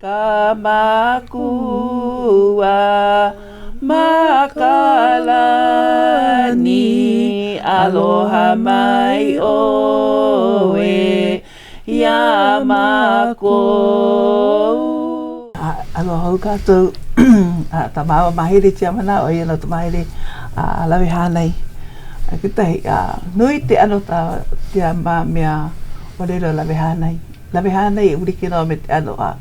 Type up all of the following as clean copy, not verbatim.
Ka Makua ma ka lani, aloha mai ʻoe iā mākou. Aloha hou kākou a ta māua mahele tia manaʻo ʻo ia nō ta mahele a lawe hānai. A kekahi, nui te ʻano ta tia ma mea ʻōlelo lawe hānai. Lawe hānai e like nō me ke ʻano a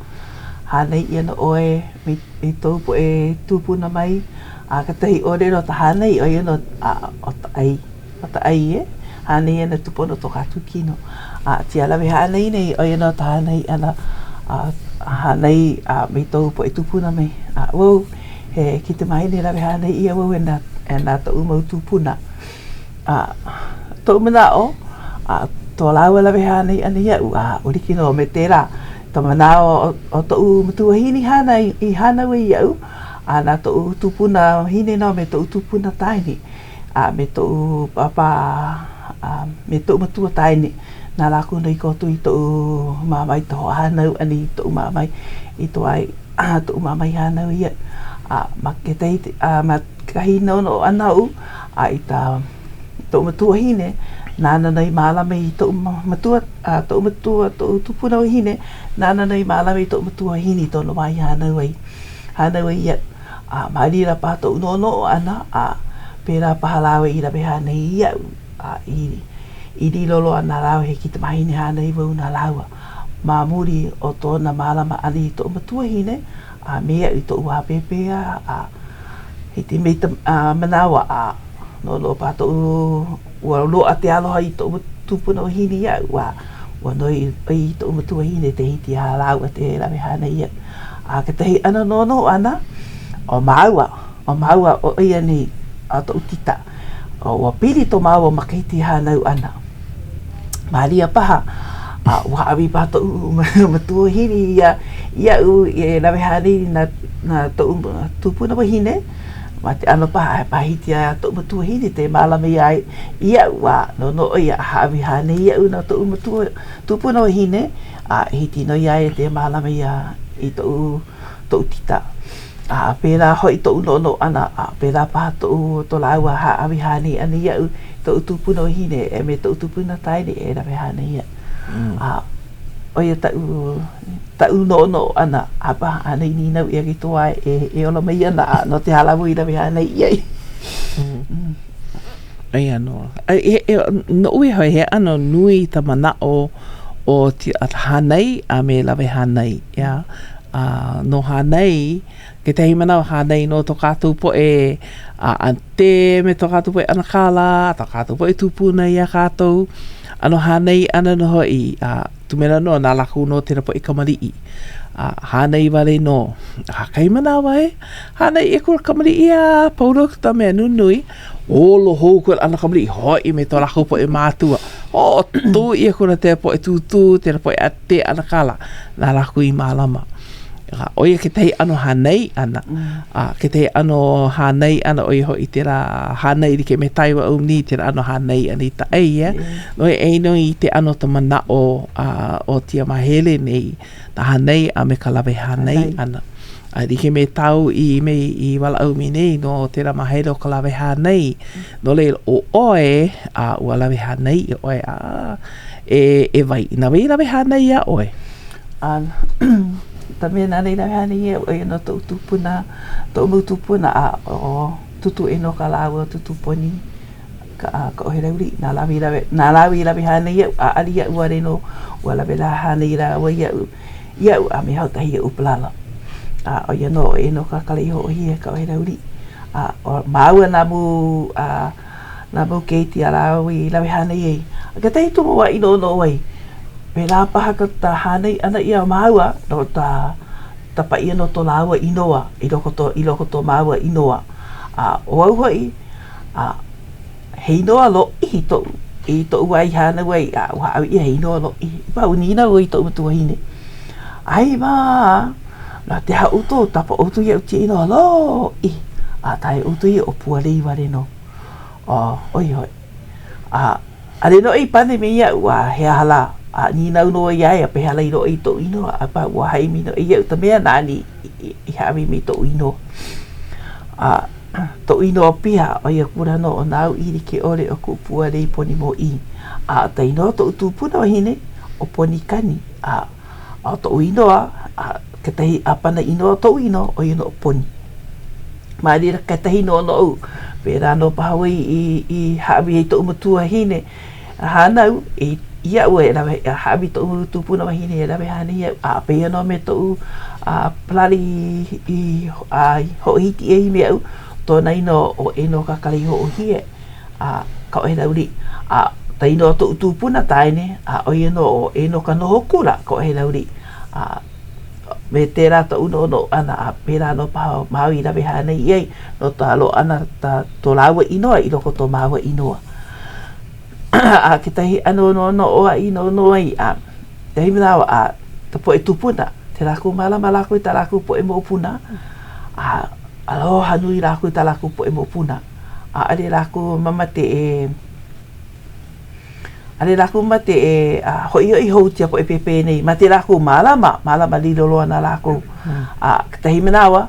hānai ʻia nō ʻoe mai i tou poʻe tūpuna mai, a kekahi ʻōlelo ta hānai ʻo ia nō a ʻo ta ʻai, ʻo ta ʻai e, hānai ana tūpono to kākou kino. A tia lawe hānai nei ʻo ia nō ta hānai ʻana a hānai a mai tou poʻe tūpuna mai. A wau, he kaikamahine lawe hānai ʻia wau e nā e nā toʻu mau tūpuna. A toʻu manaʻo, a to lāua lawe hānai ʻana iaʻu, a ua like nō me tēlā ka manaʻo o toʻu matuahine i hānai, i hānau ai iaʻu, a na toʻu tupuna wahine nō me toʻu tupuna tāne, a me toʻu pāpā, a me toʻu matua tāne, na lākou nō i koho i toʻu māmā i ka hoʻohānau ʻana i toʻu māmā i to ai, toʻu māmā i hānau iaʻu. A ma kekahi, a ma kekahi noʻonoʻo ʻana oʻu, a i tā toʻu matuahine, nāna nō i mālama i toʻu matua, a toʻu matua, toʻu tupuna wahine, nāna nō i mālama i toʻu matuahine i tona wā i hānau ai, hānau ai iaʻu. A ma laila paha toʻu noʻonoʻo ʻana, a pēlā paha lāua i lawe hānai iaʻu, a i, i lilo loa nā lāua he kaikamahine hānai wau na lāua. Ma muli o tona mālama ʻana i toʻu matuahine, a me iaʻu i toʻu wā pēpē a, hiki mai ka manawa a noʻonoʻo paha toʻu ua loaʻa ke aloha i toʻu tupuna wahine iaʻu a ua noi ʻoe i toʻu matuahine te hiki iā lāua te lawe hānai iaʻu. A kekahi ʻano noʻonoʻo ʻana, ʻo māua, ʻo māua ʻo ia nei a toʻu tita, ua pili to māua makahiki hānau ʻana. Malia paha, a ua hāʻawi paha toʻu matuahine ia iaʻu e lawe hānai na, na toʻu tupuna wahine, ma ke ʻano paha he pāhiti a toʻu matuahine te mālama iā iaʻu, a noʻonoʻo ʻo ia a hāʻawi hānai iaʻu na toʻu matua tupuna wahine, a hiki nō iā ia te mālama iā i toʻu toʻu tita. A pēlā hoʻi toʻu noʻonoʻo ʻana, a pēlā paha toʻu to lāua hāʻawi hānai ʻana iaʻu, toʻu tupuna wahine e me toʻu tupuna tāne e lawe hānai iaʻu. A ʻo ia taʻu, taʻu noʻonoʻo ʻana, a paha ʻānai nīnau ʻia ke toa e, e ola mai ana, a no ke aha lā wau i lawe hānai ʻia ai. ʻO ia nō. Noʻu iho he ʻano nui ta manaʻo o hānai a me lawe hānai, ʻeā. A no hānai, kekahi manawa hānai nō to kākou poʻe aunty me to kākou poʻe ʻanakala, to kākou poʻe tūpuna iā kākou. A no hānai ʻana nō hoʻi, a tumela nō, na lākou nō tēlā poʻe kamaliʻi. A hānai wale nō. A kahi manawa e, hānai ʻia kona kamaliʻi a pau loa ka mea nunui, Holo hou kona ʻana kamaliʻi hoʻi me to lākou poʻe mātua. Hoʻotū ʻia kona tēlā poʻe tūtū, tēlā poʻe aunty ʻanakala, na lākou i mālama. A ʻo ia kekahi ʻano hānai ʻana, a kekahi ʻano hānai ʻana ʻo ia hoʻi tēlā hānai like me Taiwa Omni, tēlā ʻano hānai ʻana i ta ʻai ia. No e ʻai nō i te ʻano ta manaʻo a o tia mahele nei, ka hānai a me ka lawe hānai ʻana. A like me tāu i me i walaʻau mai nei no tēlā mahele o ka lawe hānai, no laila, ʻo ʻoe, a ua lawe hānai ʻia ʻoe, a e, e Wai, na wai i lawe hānai iā ʻoe? A ka mea nāna i lawe hānai iaʻu, ʻo ia nō toʻu tūpuna, toʻu mau tūpuna, a ʻo Tūtū ʻEnoka lāua ʻo Tūtū Poni ka, ka ʻOhelauliʻi, na lāua i lawe, na lāua i lawe hānai iaʻu, ʻaʻale iaʻu wale nō, ua lawe lā hānai lāua iaʻu. Iaʻu a me hoʻokahi oʻu palala. A ʻo ia nō ʻo ʻEnoka Kaleihoʻohie Kaʻohelauliʻi. A ʻo māua nā mau a nā mau keiki a lāua i lawe hānai ai. A kekahi kumu wā i noʻonoʻo ai, pēlā paha ka ka hānai ʻana iā māua no ka kapa ʻia nō to lāua inoa i loko to i loko to māua inoa. A ʻo au hoʻi, a He inoa lōʻihi toʻu i toʻu wā i hānau ai, a ua hāʻawi ʻia he inoa lōʻihi. Pau nīnau au i toʻu matuahine, Ai mā, no ke aha ʻoukou, kapa ʻoukou iaʻu kēia inoa lōʻihi, a kahe ʻoukou ia ʻo Pualei wale nō. ʻO, ʻo ia hoʻi. A, ʻaʻole nō i pane mai iaʻu, a he aha lā? A nīnau nō iā ia, pehea lā i loaʻa i toʻu inoa, a pā ua haʻi mai nō ʻoe iaʻu ta mea nāna i hāʻawi mai i toʻu inoa. A toʻu inoa piha, ʻo ia kula nō ʻo Nā Uʻi Like ʻOle o Kuʻu Pua Lei Poni Mōʻī. A ta inoa toʻu tupuna wahine, ʻo Poni Kani. A ʻo toʻu inoa, a kekahi ʻāpana inoa o toʻu inoa, ʻo ia nō ʻo Poni. Ma laila kekahi noʻonoʻo, pēlā nō paha ʻoe i hāʻawi ai toʻu makuahine hānau i iaʻu e lawe a hāʻawi toʻu tupuna wahine e lawe hānai iaʻu, a pēia nō me toʻu palali i hoʻohiki ai me aʻu, tona inoa ʻo ʻEnoka Kaleihoʻohie a Kaʻohelaulii, a ka inoa toʻu tupuna kāne, a ʻo ia nō ʻo ʻEnoka Nohokula Kaʻohelaulii, a me tēlā toʻu noʻonoʻo ʻana, a pēlā nō paha māua i lawe hānai ai no ka loaʻa ʻana to lāua inoa i loko o to māua inoa. A kekahi ʻano noʻonoʻo aʻu i noʻonoʻo ai, a kekahi manawa, a ka poʻe tūpuna, te lākou mālama lākou i tā lākou poʻe moʻopuna, a aloha nui lākou i tā lākou poʻe moʻopuna. ʻAʻole lākou mamate e, ʻaʻole lākou mamate e hoʻihoʻi hou tia poʻe pēpē nei. Mate lākou mālama, mālama lilo loa na lākou. A kekahi manawa,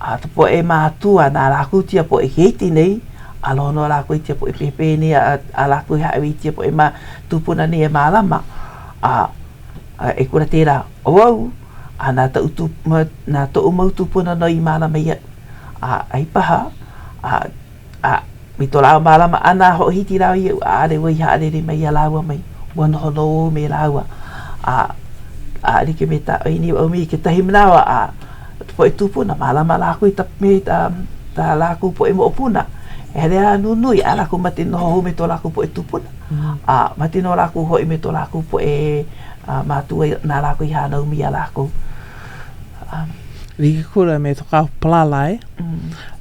a ka poʻe mākua na lākou tia poʻe keiki nei, aloha nō lākou i tia poʻe pēpē nei a, a lākou i hāʻawi i tia poʻe ma tūpuna nei e mālama. A, a e kula tērā ʻo au, a na taʻu tū, na toʻu mau tūpuna nō i mālama iaʻu. A ʻai paha, a, a i to lāua mālama ʻana, hoʻohiki lāua iaʻu, ʻaʻole wau i haʻalele mai iā lāua mai, ua noho nō wau me lāua. A, a like me tā ʻoe nei ʻo me kekahi manawa, a ka poʻe tūpuna, mālama lākou i ta, me ta, tā lākou poʻe moʻopuna. E hele a nunui, a lākou mate noho hou me to lākou poʻe tūpuna. A mate nō lākou hoʻi me to lākou poʻe mātua nā lākou i hānau mai iā lākou. Like kula me to kāu palala e.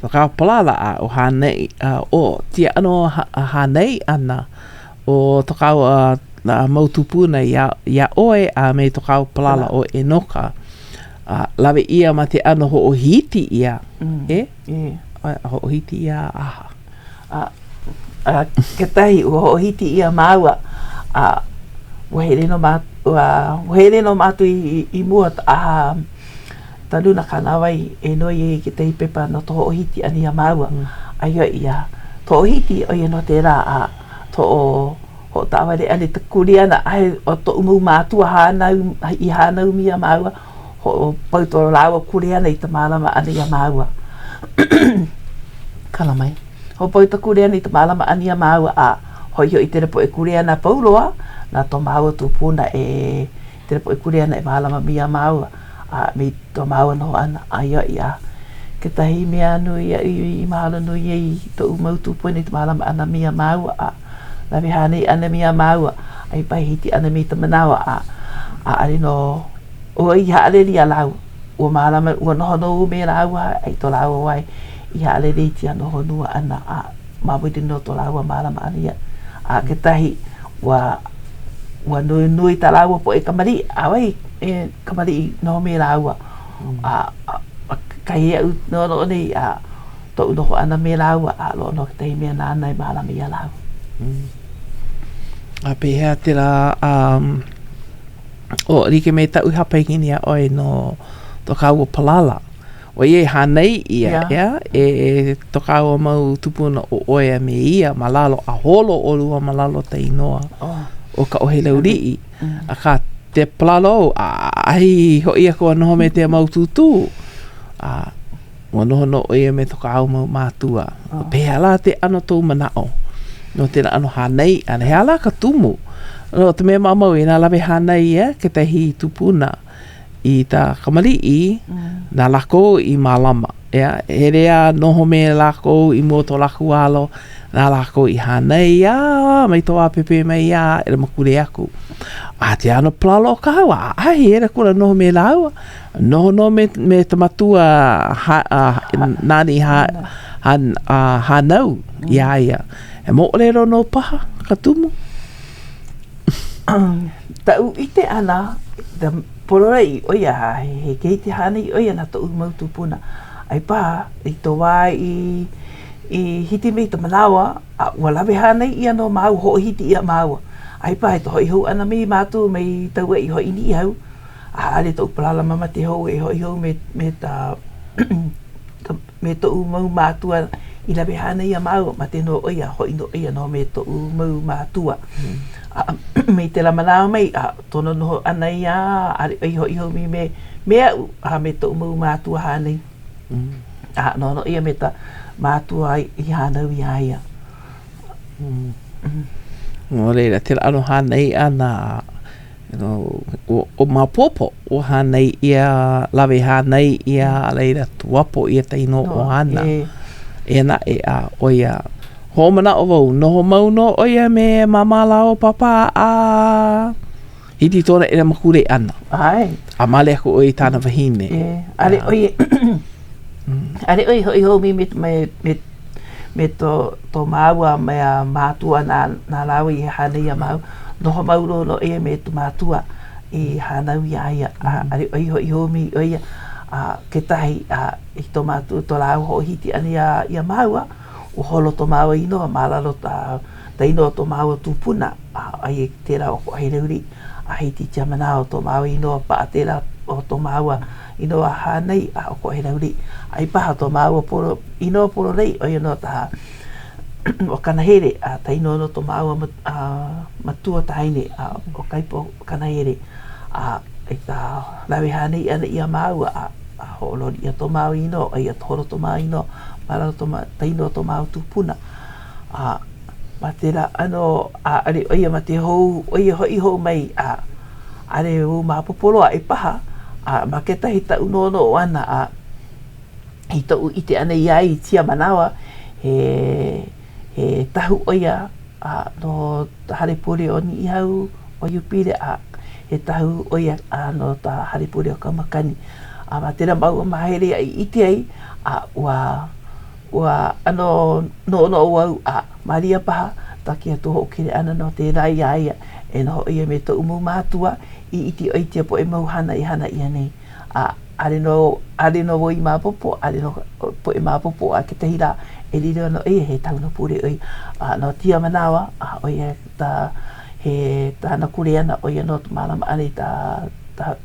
To kāu palala a o hānai, o tia ʻano hānai ʻana o to kāu mau tūpuna iā, iā ʻoe a me to kāu palala ʻo ʻEnoka. A lawe ʻia ma te ʻano hoʻohiti ʻia, e? Hoʻohiti ʻia aha? A, a kekahi, ua hoʻohiti ʻia māua, a ua hele nō mā, ua, ua hele nō mākou i, i mua ta ʻaha ta luna kānāwai e noi ai i kekahi pepa no ka hoʻohiti ʻana iā māua. Aia ia ka hoʻohiti, ʻo ia nō tērā a toʻo hoʻotaʻawale ʻana i ka kuleana ʻae o toʻu mau mākua hānau i hānau mai iā māua, hoʻopau to lāua kuleana i ka mālama ʻana iā māua. Kala mai. Hoʻopau ta kuleana i ka mālama ʻana iā māua a hoʻihoʻi tēlā poʻe kuleana a pau loa na to māua tūpuna e tēlā poʻe kuleana e mālama mai iā māua a me to māua noho ʻana. Aia ia kekahi mea nui aʻu i mahalo nui ai i toʻu mau tūpuna i ka mālama ʻana mai iā māua a lawe hānai ʻana mai iā māua a i pae hiki ʻana mai ta manawa a ʻaʻole nō ʻoe i haʻalele iā lāua. Ua mālama, ua noho nō wau me lāua a i to lāua wā i haʻalele i tia no honua ʻana a ma muli nō to lāua mālama ʻana iaʻu. A kekahi, ua, ua nui tā lāua poʻe kamaliʻi, a wai e kamaliʻi noho me lāua. A, a kahi aʻu noʻonoʻo nei, a toʻu noho ʻana me lāua, a loaʻa nō kekahi mea nāna e mālama iā lāua. A pehea tēlā, um, ʻo like me taʻu hāpai kini iā ʻoe no to kāua palala. ʻOiai hānai ʻia, ʻeā, e to kāua mau tūpuna ʻo ʻoe a me ia ma lalo a holo ʻolua ma lalo o ta inoa ʻo Kaʻoheleuliʻi. Akā, te palala ou, ʻaʻahe i hoʻi aku a noho me te mau tūtū. A Ua noho nō ʻo ia me to kāu mau mātua. Pehea lā te ʻano tou manaʻo no tēnā ʻano hānai ʻana? He aha lā ka tumu? No ka mea maʻamau, inā lawe hānai ʻia kekahi tupuna i ta kamaliʻi, na lākou i mālama. ʻEā, hele a noho me lākou i mua o to lākou alo, na lākou i hānai a mai to wā pēpē mai a ʻelemakule aku. A te ʻano palala o kāua, ʻaʻahe i hele akula noho me lāua. Noho nō me, me ta matua ha, a, nāna i ha, ha, a, hānau iā ia. He moʻolelo nō paha ka tumu? Taʻu ʻike ʻana, the pololei ʻo ia he keiki hānai ʻo ia na toʻu mau tūpuna. Ai paha i to wā i, i hiki mai ka manawa, a ua lawe hānai ʻia nō māua, hoʻohiki ʻia māua. Ai paha i ka hoʻi hou ʻana mai mātou mai Kauaʻi hoʻi i Niʻihau, a ʻaʻole toʻu palala mamate hou e hoʻi hou me, me ta, me toʻu mau mātua i lawe hānai iā māua, mate nō ʻo ia, hoʻi nō ʻo ia noho me toʻu mau mātua. A mai tēlā manawa mai, a tona noho ʻana ia, ʻaʻole ʻo ia hoʻi hou mai me, me aʻu, a me toʻu mau mātua hānai. A noho nō ʻo ia me ta mātua i hānau iā ia. No laila, tēlā ʻano hānai ʻana, you know, ua maopopo, ua hānai ʻia, lawe hānai ʻia, a laila tuapo ʻia ta inoa ʻohana. Eia naʻe, a ʻo ia, hoʻomanaʻo wau, noho mau nō ʻo ia me Māmā lāua Pāpā a hiki i tona ʻelemakule ʻana. ʻAe. A male aku ʻo ia i tāna wahine. E, ʻaʻole ʻo ia, ʻaʻole ʻo ia hoʻi hou mai me, me, me, me to, to māua mea mātua nā, nā lāua i hānai iā māua. Noho mau loa nō ʻo ia me to mātua i hānau iā ia. A ʻaʻole ʻo ia hoʻi hou mai ʻo ia. A kekahi, a i to mātua, to lāua hoʻohiki ʻana iā, iā māua, ua holo to māua inoa ma lalo ta, ta inoa o to māua tupuna, a aia i tērā o Koʻoheleuli, a hiki i tia manawa o to māua inoa paʻa tērā o to māua inoa hānai a ʻo Koʻoheleuli. Ai paha to māua polo, inoa pololei, ʻo ia nō ta ʻo Kanahele, a ta inoa no to māua matua tāine, a ʻo Kaipo Kanahele. A i ka lawe hānai ʻana iā māua, a a hoʻololi ʻia to māua inoa, ʻo ia holo to māua inoa ma lalo to ta inoa o to māua tupuna. A ma tēlā ʻano, ʻaʻole ʻo ia mate hou, ʻo ia hoʻi hou mai, a ʻaʻole wau maopopo loa e paha, a ma kekahi taʻu noʻonoʻo ʻana, a i toʻu ʻike ʻana iā ia i tia manawa, he, he tahu ʻo ia a no ka hale pule o Niʻihau, ʻo Iupile, a he tahu ʻo ia a no ka hale pule o Kaumakani. A ma tēlā mau māhele i ʻike ai, a ua Ua ʻano noʻonoʻo wau a malia paha ta ke Akua hoʻokele ʻana no tēlā iā ia e noho ʻo ia me toʻu mau mātua i ʻike ʻo ia tia poʻe mau hana i hana ʻia nei. A ʻaʻole nō, ʻaʻole nō wau i maopopo, ʻaʻole nō ka poʻe maopopo a kekahi lā e lilo ana ʻo ia he tauna pule ʻo ia. A no tia manawa, a ʻo ia ta, he tāna kuleana ʻo ia nō ka mālama ʻana i ta, ta,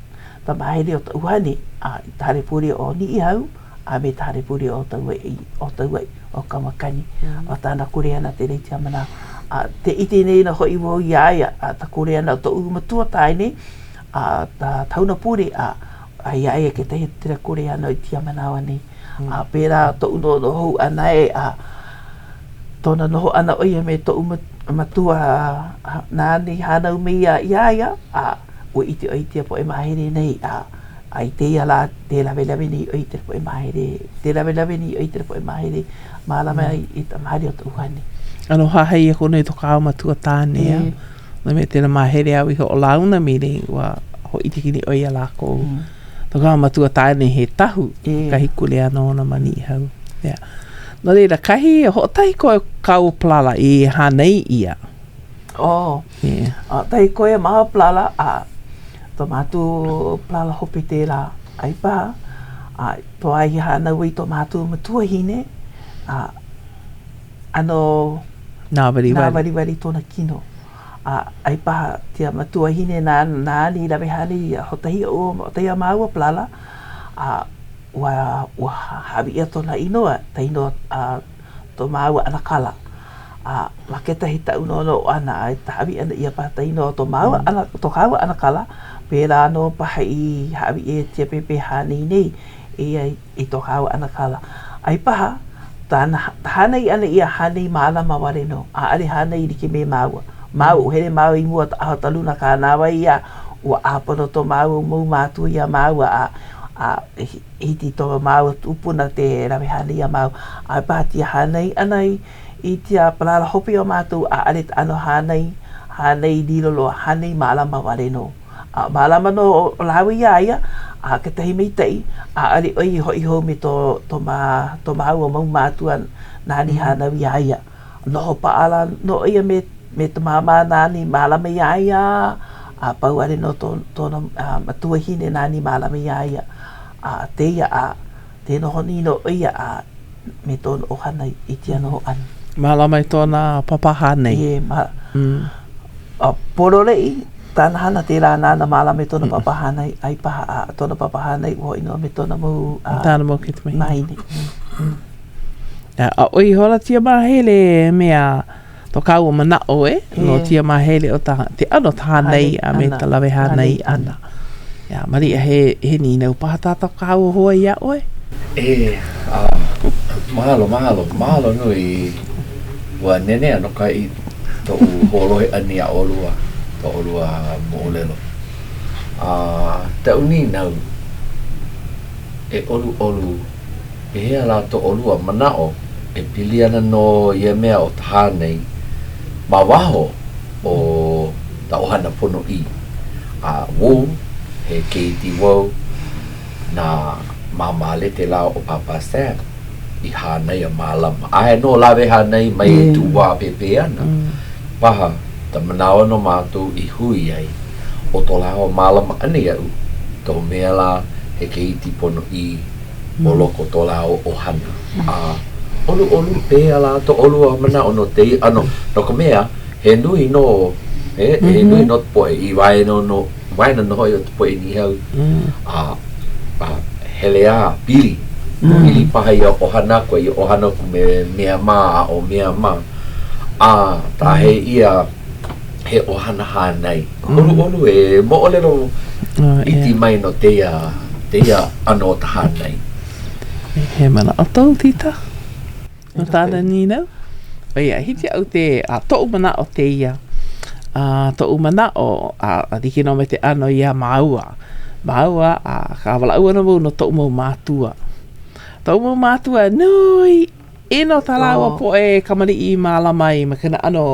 ta māhele o ka ʻuhane a i ka hale pule o Niʻihau. a me ka hale pule o Tauaʻi, o Tauaʻi, o Kaumakani, o tāna kuleana te rei tiamana. A te ʻike nei nō hoʻi wau iā ia, a ta kuleana o toʻu matua tāne, a ta tauna pule, a a iā ia kekahi tela kuleana i tia manawa nei. A pēlā toʻu noʻonoʻo hou ʻana e, a tona noho ʻana ʻo ia me toʻu matua nāna i hānau mai ia iā ia, a ua ʻike ʻo ia i tia poʻe māhele nei, a A i tēia lā, tē lawelawe nei ʻoe i te poʻe māhele, tē lawelawe nei ʻoe i te poʻe māhele, mālama ai i ta māhele o ta ʻuhane. ʻAno hahai aku nei to kāu matua tāne, a no mea tēnā māhele āu i hoʻolauna mai nei, ua hōʻike kini ʻoe iā lākou. No kāu matua tāne he tahu, kahi kuleana ona ma Niʻihau. Yeah. No laila, kahi, hoʻotahi koe kāu palala i hānai ʻia. Oh, yeah. Hoʻotahi koe ma palala, a To mātou palala hope tērā ai paha, a to ai i hānau ai to mātou matuahine, a ʻano nāwaliwali. Nāwaliwali tōna kino. A ai paha tia matuahine nā, nāna i lawe hānai ia hoʻotahi oʻu, hoʻotahi a māua palala, a ua, ua hāʻawi ʻia tōna inoa, ta inoa a to māua ʻanakala. A ma kekahi taʻu noʻonoʻo ʻana, a e hāʻawi ʻana ʻia paha ta inoa o to māua ʻana, to kāua ʻanakala, pēlā nō paha i hāʻawi ʻia tia pēpē hānai nei ia i to kāua ʻanakala. Ai paha, tāna hānai ʻana ia hānai mālama wale nō, ʻaʻole hānai like me māua. Māua, ua hele māua i mua ta ʻaha ta luna kānāwai ia, ua ʻāpono to māua mau mātua iā māua, a, a hiki to māua tūpuna te lawe hānai iā māua. A paha tia hānai ʻana i I tia palala hope o mātou, ʻaʻole ta ʻano hānai, hānai lilo loa, hānai mālama wale nō. A mālama nō ʻo lāua iā ia, a kekahi maikaʻi, ʻaʻole ʻo ia i hoʻi hou me to, to mā, to māua mau mātua nāna i hānau iā ia. Noho paʻa la nō ʻo ia me, me to māmā nāna i mālama iā ia, a pau wale nō to, tona matuahine nāna i mālama iā ia. A tēia a te noho nei nō ʻo ia a me tōna ʻohana i tia noho ʻana. Mālama i tōna papa hānai. E, ma, mm. Pololei tāna hana tērā nāna mālama i tōna papa hānai, ai paha a tōna papa hānai ua hoʻi nō me tōna mau Tāna mau keiki mahine. A ʻo ihola tia māhele mea to kāua manaʻo e, no tia māhele o ta, te ʻano ta hānai a me ta lawe hānai ʻana. Ia, maliʻa he, he nīnau paha tā tā kāua hoa iā ʻoe? E, a, mahalo, mahalo, mahalo nui. Ua nenea no ka i toʻu hoʻolohe ʻana iā ʻolua, to ʻolua moʻolelo. A taʻu nīnau, e ʻoluʻolu, pehea lā to ʻolua manaʻo e pili ana no ia mea o ta hānai ma waho o ka ʻohana ponoʻī? A wau, he keiki wau na Māmā Lete lā o Pāpā Sam i hānai a mālama. Aia nō lawe hānai mai e tu wā pēpē ana. Paha ka manawa no mātou i hui ai, ʻo to lāua mālama ʻana iaʻu, to mea lā he keiki ponoʻī o loko to lāua ʻohana. A ʻoluʻolu pehea lā to ʻolua manaʻo no tēia ʻano, no ka mea, he nui nō, he, he nui nō ka poʻe i waena no, waena nō hoʻi o ka poʻe Niʻihau, a, a hele a pili, pili paha ia ʻohana aku a ia ʻohana aku me mea mā a ʻo mea mā, a tāhe ʻia he ʻohana hānai. ʻOluʻolu e moʻolelo iti mai no tēia, tēia ʻano o ka hānai. He manaʻo tou, Tita? No tāna nīnau? ʻOiai, hiki iaʻu te, a toʻu manaʻo tēia, a toʻu manaʻo, a like nō me te ʻano iā māua, māua a ka walaʻau ʻana wau no toʻu mau mātua. Toʻu mau mātua, nui ʻino tā lāua poʻe kamaliʻi i mālama ai ma kēnā ʻano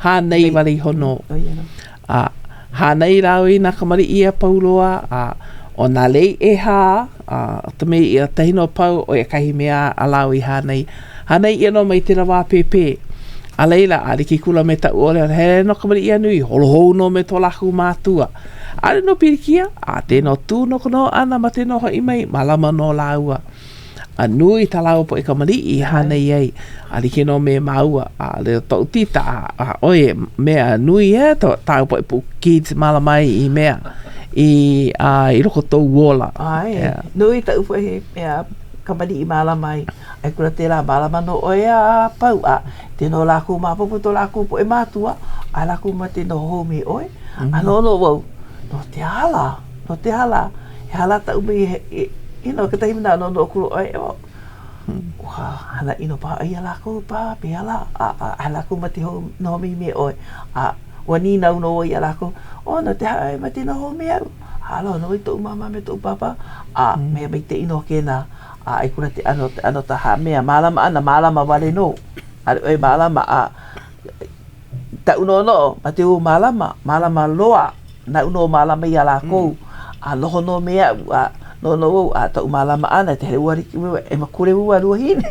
hānai wale iho nō. A hānai lāua i nā kamaliʻi a pau loa, a ʻo nā lei ʻehā, a ʻo ka mea i ʻakahi nō pau, ʻo ia kahi mea a lāua i hānai. Hānai ʻia nō mai tēlā wā pēpē. A laila, a like kula me taʻu ʻōlelo, hele nō kamaliʻi a nui, holo hou nō me to lākou mātua. ʻAʻole nō pilikia, a te nō tū nō ka noho ʻana ma te nō hoʻi mai, mālama nō lāua. A nui tā lāua poʻe kamaliʻi i hānai ai, a like nō me māua, a leo toʻu tita, a, a ʻoe, mea nui e, to, tāu poʻe puʻu kids mālama ai i mea, i, a, i loko tou ola. ʻAe, yeah. nui taʻu poʻe mea kamaliʻi mālama ai, ai kula tēlā mālama nō ʻoe a pau, a te no lākou maopopo to lākou poʻe mātua, a lākou ma te noho hou me ʻoe, a noʻonoʻo wau, no te aha lā, no te aha lā, He aha lā taʻu mea i, you know, kekahi manawa noʻonoʻo kula ʻoe, oh, ua hana ʻino paha iā lākou paha, pehea lā, a, a, a lākou ma te hou noho me me ʻoe. A ua nīnau nō wau iā lākou, oh, no te aha ʻoe ma te noho me aʻu? Aloha nō i toʻu māmā me toʻu pāpā, a mea maikaʻi nō kēnā, a i kula te ʻano, te ʻano ta ha mea mālama ʻana, mālama wale nō. ʻAʻole ʻoe mālama a taʻu noʻonoʻo ma te ū mālama, mālama loa, naʻu nō mālama iā lākou, a noho nō me aʻu, a noʻonoʻo wau, a taʻu mālama ʻana, te hele ua like me e makule ua luahine.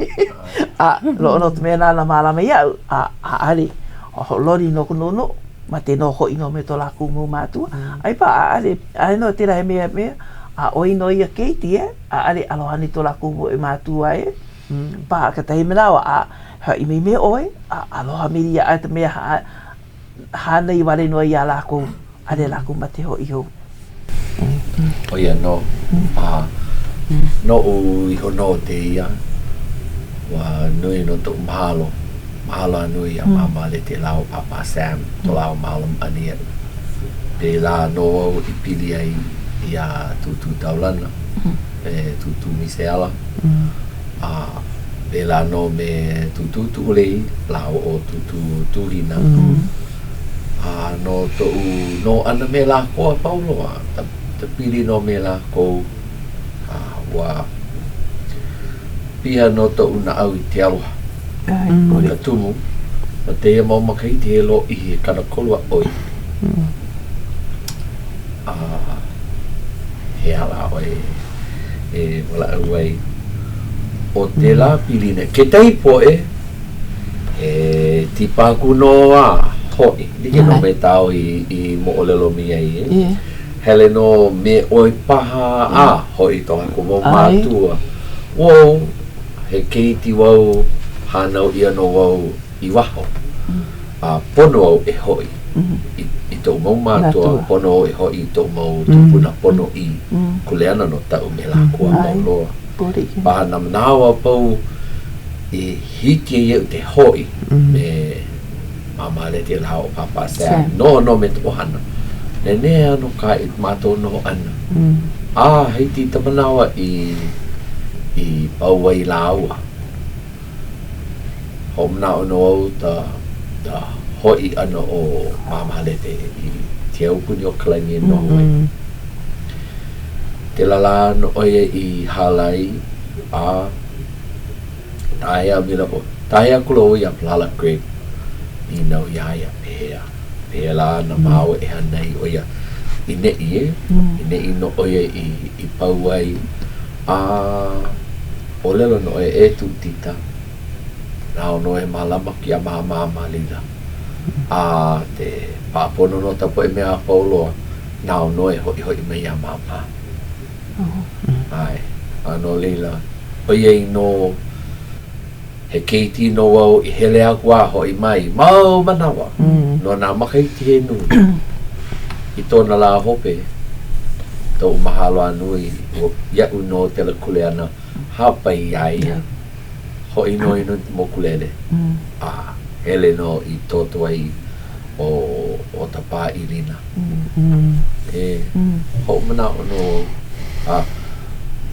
A noʻonoʻo ka mea nāna mālama iaʻu, a ʻaʻale, hoʻololi nō ka noʻonoʻo, ma te nō hoʻi nō me to lākou mau mātua. Ai paha, ʻaʻale, ʻaʻale nō tēlā he mea mea, a ʻoi nō ia keiki, e, ʻaʻale aloha nei to lākou poʻe mātua, e. Paha kekahi manawa, a haʻi mai me ʻoe, a aloha me ia a ka mea hānai wale nō iā lākou, ʻaʻole lākou ma te hoʻi hou. ʻO ia nō, a noʻu iho nō tēia, ua nui nō toʻu mahalo, mahalo a nui iā Māmā Lete lāua Pāpā Sam, to lāua mālama ʻana iaʻu. Pēlā nō au i pili ai iā Tūtū Taulana. me Tūtū Miseala, a pēlā nō me Tūtū Tuʻulei lāua ʻo Tūtū Tuhina. A no toʻu noho ʻana me lākou a pau loa, ka pili nō me lākou, a ua piha nō toʻu naʻau i ke aloha. ʻO ka tumu, no tēia mau makahiki he lōʻihi he 30 a ʻoi. A he aha lā ʻoe e walaʻau ai? ʻO tēlā pilina, kekahi poʻe, e tipa aku nō a hoʻi, like nō me tāu i, i moʻolelo mai ai, e. Hele nō me ʻoe paha a hoʻi to lākou mau mātua. Whoa, he keiki wau, hānau ʻia nō wau i waho, a pono au e hoʻi. i, i toʻu mau mātua, pono e hoʻi i toʻu mau tūpuna ponoʻī, kuleana nō taʻu me lākou a pau loa. Paha nā manawa a pau i hiki ai iaʻu te hoʻi me Māmā Leti lāua ʻo Pāpā Sam, noho nō me ka ʻohana. Nenea nō kā i mātou noho ʻana. A hiki i ka manawa i, i pau ai lāua. Hoʻomanaʻo nō au ta, ta hoʻi ʻana o Māmā Lete i ke aupuni o Kalani e noho ai. Kēlā lā nō ʻo ia i hala ai, a kāhea maila ʻo, kāhea akula ʻo ia iā Palala Greg, nīnau iā ia, pehea, pehea lā na māua e hana ai ʻo ia i neʻi e, i neʻi nō ʻo ia i, i pau ai, a ʻōlelo nō ʻo ia, e Tūtita, nāu nō e mālama iā māmā ma laila, a te paʻa pono nō ta poʻe mea a pau loa, nāu nō e hoʻihoʻi mai iā māmā. ʻAe, a no laila, ʻoiai nō he keiki nō au i hele aku a hoʻi mai mau manawa no nā makahiki he nui. I tona lā hope, toʻu mahalo a nui iaʻu nō tela kuleana hāpai iā ia. Hoʻi nō i mokulele a hele nō i toto ai ʻo ʻo ta pā ilina. E hoʻomanaʻo nō au a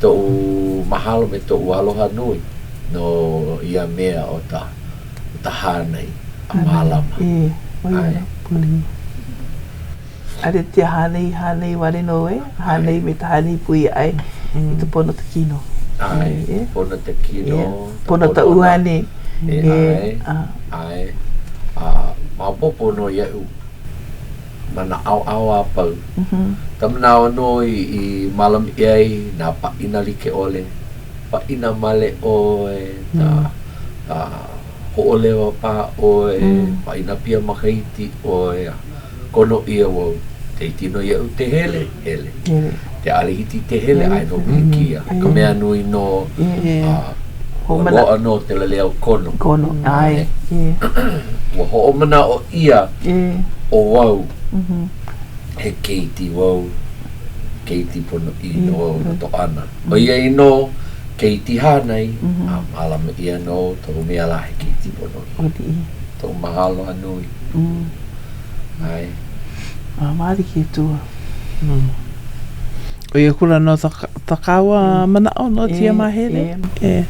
toʻu mahalo me toʻu aloha nui no ia mea o ta o ta hānai a mālama. ʻAe. ʻAʻole tia hānai, hānai wale nō e, hānai me ta hānai pū ʻia ʻae i ta pono ta kino. ʻAe, pono ta kino. Pono ta ʻuhane. E, ʻae, ʻae. A maopopo nō iaʻu ma nā ʻaoʻao a pau. Ka manawa nō i i mālama ʻia ai nā pāʻina like ʻole, pāʻina male ʻoe, ka ka hoʻolewa paha ʻoe, pāʻina pia makahiki ʻoe, a kono ʻia wau, te hiki nō iaʻu te hele, hele. Te ʻaʻole hiki te hele, ʻae nō pilikia. Ka mea nui nō, a ua loaʻa nō te lele au kono. Kono, ʻae. Ua hoʻomanaʻo ʻia ʻo wau, he keiki wau, keiki ponoʻī nō au no to ʻana. ʻOiai nō, keiki hānai, a mālama ʻia nō toʻu mea lā he keiki ponoʻī. Toʻu mahalo a nui. ʻAe. A maali ke tua. ʻO ia kula nō ta kāua manaʻo no tia mahele. E.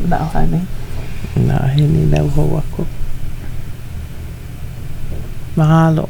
Manaʻo hānai. Nā he nīnau hou aku. Mahalo.